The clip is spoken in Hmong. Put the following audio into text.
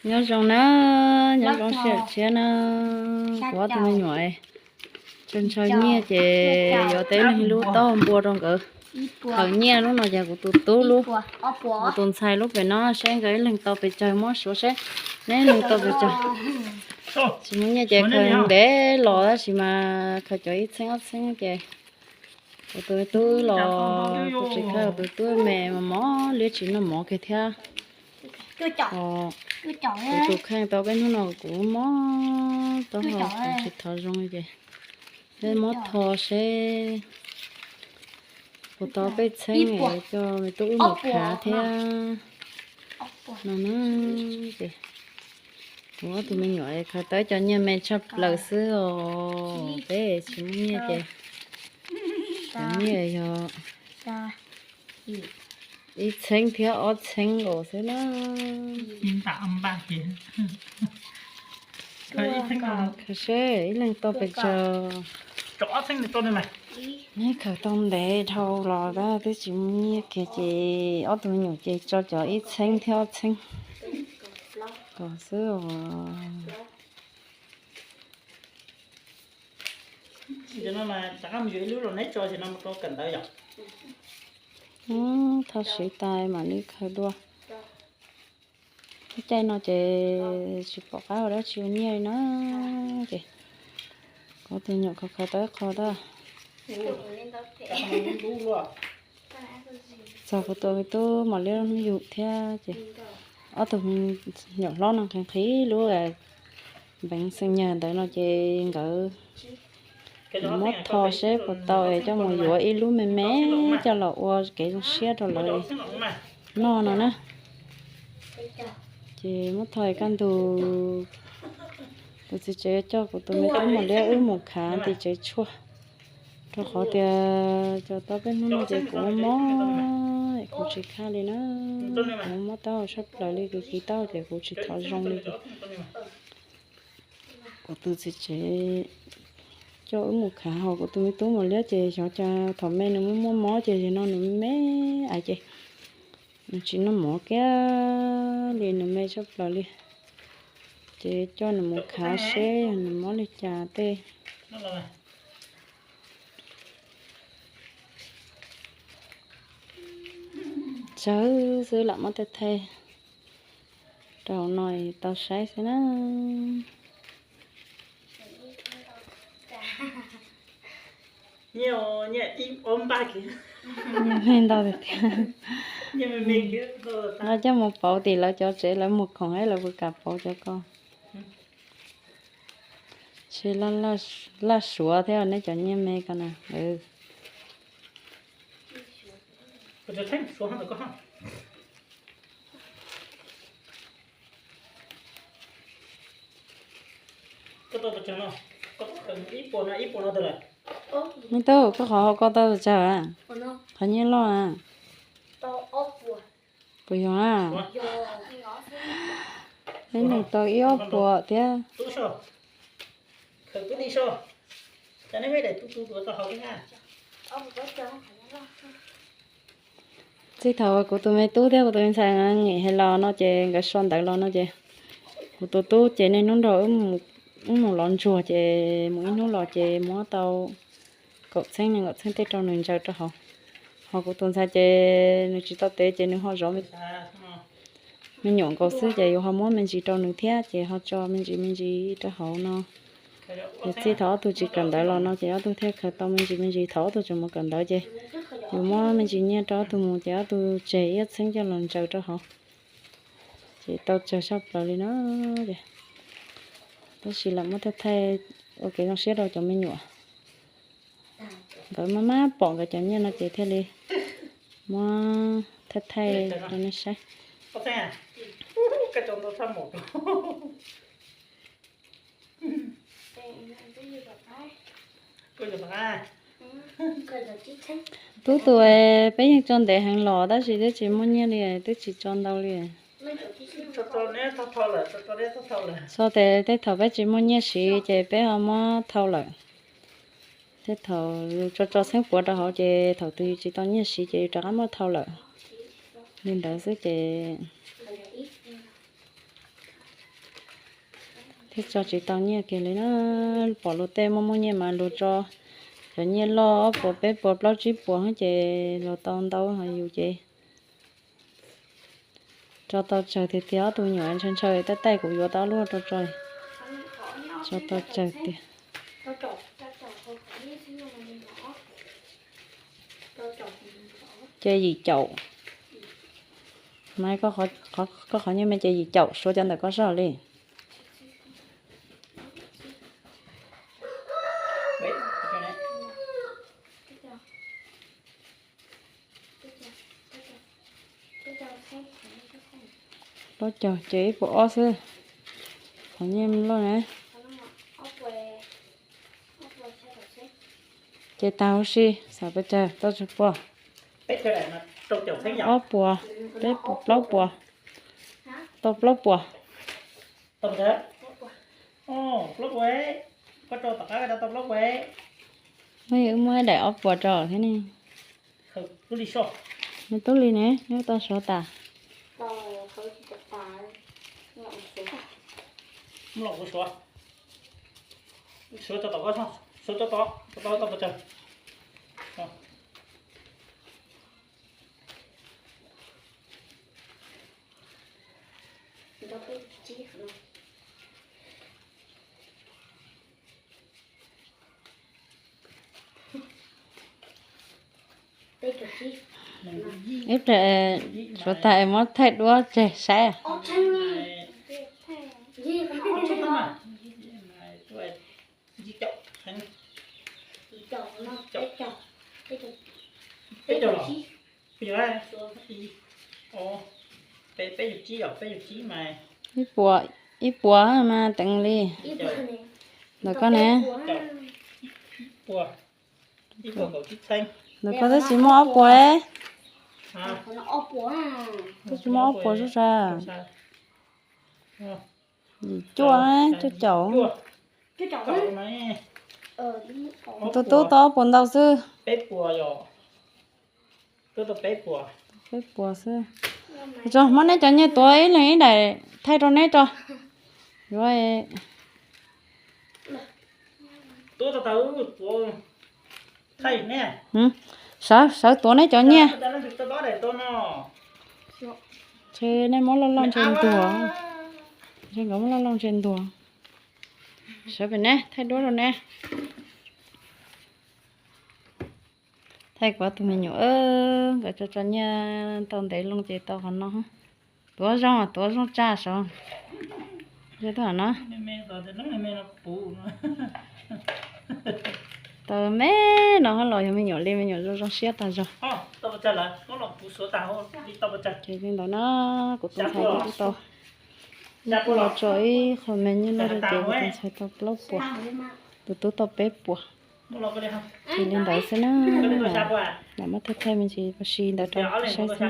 Nyob zoo na, nyob zoo sij hawm tshiab na. Kuv ob tug me nyuam tsaws ntshaw nyiaj ces yuav tau ib leeg lub taub hau npua rau nkawd khaws nyiaj. Lub no ces kuv tus tub lub, kuv tus ntxhais lub pem no, seb nkawd ib leeg tau pes tsawg, muab suav seb neb ib leeg tau pes tsawg. Tsis muaj nyiaj ces khaws ntev los tab sis mas khaws cov ib txheeb ob txheeb ces kuv tus me tub los kuv tsis khaws, tus tub me mos mos liab tsis noj mov kiag thiab. Kuv tus kheej tau peb hnub no kuv mob taub hau kuv tsis thov zoo ces peb muab tho seb puas tau peb txheeb es coj me tub wb mus khav thiab no na. Ces kuv ob tug me nyuam khaws tau cov nyiaj me tshaj plaws xwb os, peb tsis muaj nyiaj ces cov nyiaj yog ib txheeb thiab ob txheeb nkaus xwb na. Khaws seb ib leeg tau pes tsawg. Neb khaws tau ntev dhau los tab twb tsis muaj nyiaj kiag ces ob tug me nyuam ces tso cov ib txheeb thiab ob txheeb kom xwb os. Thaj siv tas mam li khaws dua. Lub caij no ces tsis pom qab ua dab tsi ua nyiaj li na. Ces kuv tus nyuam khaws khaws tau ib qho tab txog kuv tus me tub Mos Liab hnub yug thiab ces ob tug me nyuam hlob no nqhis nqhis lub npeev xeem nyag ntawd no ces nkawd muab tho seb puas tau es coj mus yuav ib lub me me coj los ua kev zoo siab rau lawv noj no na. Ces muab tho kaj ntug tus txiv tsev coj kuv tus me tub Mos Liab wb mus khav tim tsev tshuaj, rau qhov tias cov tau peb hnub no ces kuv mob mob, kuv tsis khaj li na. Kuv mob taub hau sab plaws li, kuv kis taub hau ces kuv tsis thov zoo li ces kuv tus txiv tsev coj wb mus khav, ho kuv tus me tub Mos Liab ces xyov cas thaum me nws muaj muaj mob ces yog no nws me ais ces nws tsis noj mov kiag li, nws me sab plaws li. Ces coj nws mus khav seb yog nws mob li cas tej. Tsawg xwb lam muab thaij thaij rau hauv no tau saib xwb na. Nyiaj me ntau tiag tiag. Nqa coj mus pauv tim lawv cov tsev, lawv mus khoom lawv puas kam pauv cov ko. Tsis laj suav thiab nej cov nyiaj me ko na. Me tub, koj qhov hauv ko tau tsawg a? Qhov nyiaj loj a? Puas yog a? Peb neeg tau ib ob puas thiab. Txij thaum kuv tus me tub thiab kuv tus me ntxhais nkawd hais los no ces nkawd so ntawv los no ces kuv tus tub ces niaj hnub nrog wb mus lov ntsuag ces mus ib hnub los ces muab tau kaum txheeb nees nkaum txheeb tej rau nws ntsaws rau hauv. Ho kuv tus ntxhais ces nws tsis tau tev ces nws ho zov me nyuam nkaus xwb ces yuav ho muab me ntsis rau nws thiab ces ho tso me ntsis me ntsis rau hauv no. Ces txij thaum ob tug tsis kawm ntawv los no ces ob tug thiaj khaws tau me ntsis me ntsis, thaum ob tug tseem mus kawm ntawv ces yus muab me ntsis nyiaj rau ob tug mus ces ob tug tseg ib txheeb coj los ntsaws rau hauv. Ces tau tsawg sab plaws li no. Tab sis lam muab thaij thaij ua kev zoo siab rau cov me nyuam. Nkawd maj maj pom nkawd cov nyiaj no ces thiaj li muab thaij thaij rau nej saib. Tub tus, peb yeej tso ntev heev los tab sis twb tsis muaj nyiaj li, twb tsis tso ntau li. Txog tes tej thaum peb tsis muaj nyiaj siv ces peb ho muab thau lawm. Tej thaum yus tso tso txheeb puav rau hauv ces thaum twg yus tsis tau nyiaj siv ces yus rov qab muab thau lawm. Li ntawd xwb ces, Thiaj tso tsis tau nyiaj kiag li na. Pom luag tej muaj muaj nyiaj mas luag tso cov nyiaj loj ob puas peb puas plaub tsib puas ces luag tau ntau, ho yus ces tso tau tsawg tiag tiag. Ob tug me nyuam ntshaw ntshaw, taij taij kuv yuav tau ob lub rau tso li. Tso tau tsawg tiag. Ces yim caum. Mas koj qhov nyiaj me ces yim caum, suav cov ntawm koj soj li. Plaub caug ces ib puas ob xwb. Qhov nyiaj loj na. Ces tag huv si, xav pes tsawg tau tsawg puas? Ob puas, peb puas, plaub puas. Tau plaub puas. Muab wb muab daim ob puas rau thiab ne. Nws tub li ne, nyob tau suav tas. Ib pliag suav tag es muab thaij duab tseg saib. Ib puas, ib puas mas teev li. Ntawm koj ne? Ntawm koj twb tsis muaj ob puas. Twb tsis muaj ob puas sub sas. Yim cuaj, cuaj caum. Tus tub tau ob puas ntau xwb. Peb puas xwb. Tso muab neb cov nyiaj tuav ib leeg ib daim thaij rau neb tso. Yuav sawv, sawv tuav neb cov nyiaj. Ntshe nej muab loj loj ntshe ntuag. Ntshe nkawd muab loj loj ntshe ntuag. Sawv pem neb thaij duab rau neb. Thaij kuv ob tug me nyuam, nkawd tso tso nyiaj tau ntev loo ces tau qhov no. Tuav zoo, tuav zoo tshaj saud. Tuaj no. Tau me no los yog me nyuam li me nyuam zoo zoo siab tag zog. Ces li ntawd na, kuv tus ntxhais twb tau, twb tau tso ib qho me nyuam no rau ces kuv tus ntxhais tau plaub puas, tus tub tau peb puas. Ces li ntawd xwb na, lam muab thaij thaij me ntsis ua si ntawd rau saib xwb na.